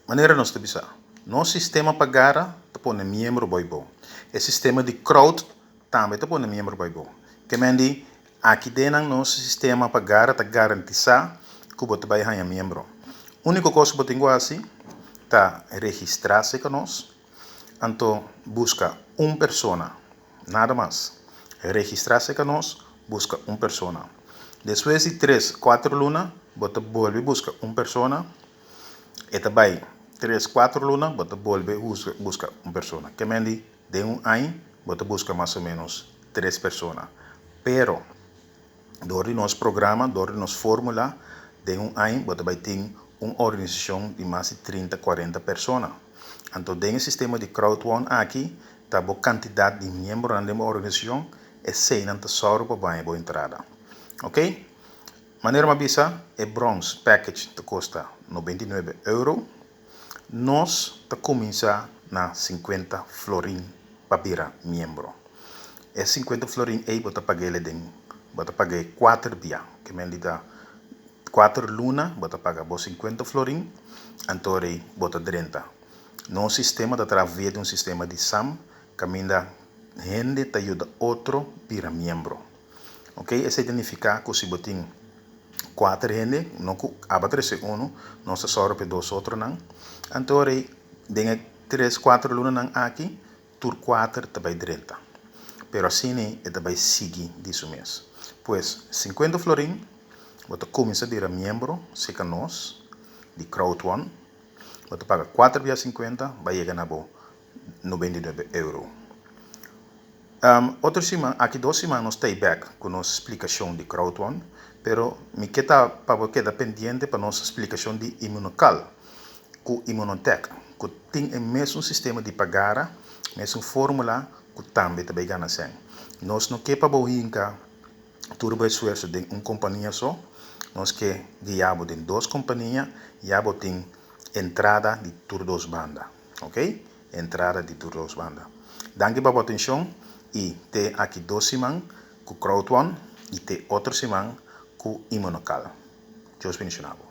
Manera nos ta bisa, nos sistema pa gara ta pone miembro bai bo. E sistema di crowd tambe ta pone miembro bai bo. Ke men di, aki den nan nos sistema pa gara ta garantisá ku bo ta bai haña miembro. Úniko kos ku bo tin ku hasi ta registrá serka nos, anto buska un persona, nada mas. Registrá serka nos, buska un persona. Despues di tres, kuater luna bo ta bolbe buska un persona. E ta bai tres, kuater luna bo ta bolbe buska un persona. Ke men di den un aña bo ta buska mas o menos tres persona. Pero dor di nos programa, dor di nos formula, den un aña bo ta bai tin un organisashon di mas di 30, 40 persona. Anto den e sistema di Crowd One aki ta bo kantidat di miembronan den bo organisashon, eseinan ta sòru pa baña bo entrada. Ok? Manera mi a bisa, e bronze package ta kosta 99 euro. Nos ta kuminsá na 50 florin pa bira miembro. E 50 florin ei bo ta pag'é den, bo ta pag'é 4 dia. Ke men di ta 4 luna bo ta paga bo 50 florin, anto rei bo ta drenta. Nos sistema ta traha via di un sistema di SAM, kaminda hende ta yuda otro bira miembro. Ok, esei ta nifiká ku si bo tin 4 hende, no ku abo a trese uno, nos ta sòru pa e dos otronan. Anto rei den e 3, 4 lunanan aki, tur 4 ta bai drenta. Pero asina e ta bai sigui di su mes. Pues 50 florin, bo ta kuminsá bira miembro serka nos di Crowd One. Bo ta paga 4 bia 50, bai yega na bo 99 euro. Otro siman, aki 2 siman nos ta back ku nos splikashon di Crowd One, pero mi ke ta pa bo keda pendiente pa nos splikashon di Immunocal ku Immunotec, ku tin e mesun sistema di pagara, mesun fórmula ku tambe ta bai gana sèn. Nos no ke pa bo hinka tur bo esfuerso den un kompania so, nos ke guia bo den dos kompania, ya bo tin entrada di tur dos banda. Ok? Entrada di tur dos banda. Danki pa bo atenshon i te aki 2 siman ku Crowd One i te otro siman ku Immunocal. Dios bendishoná bo.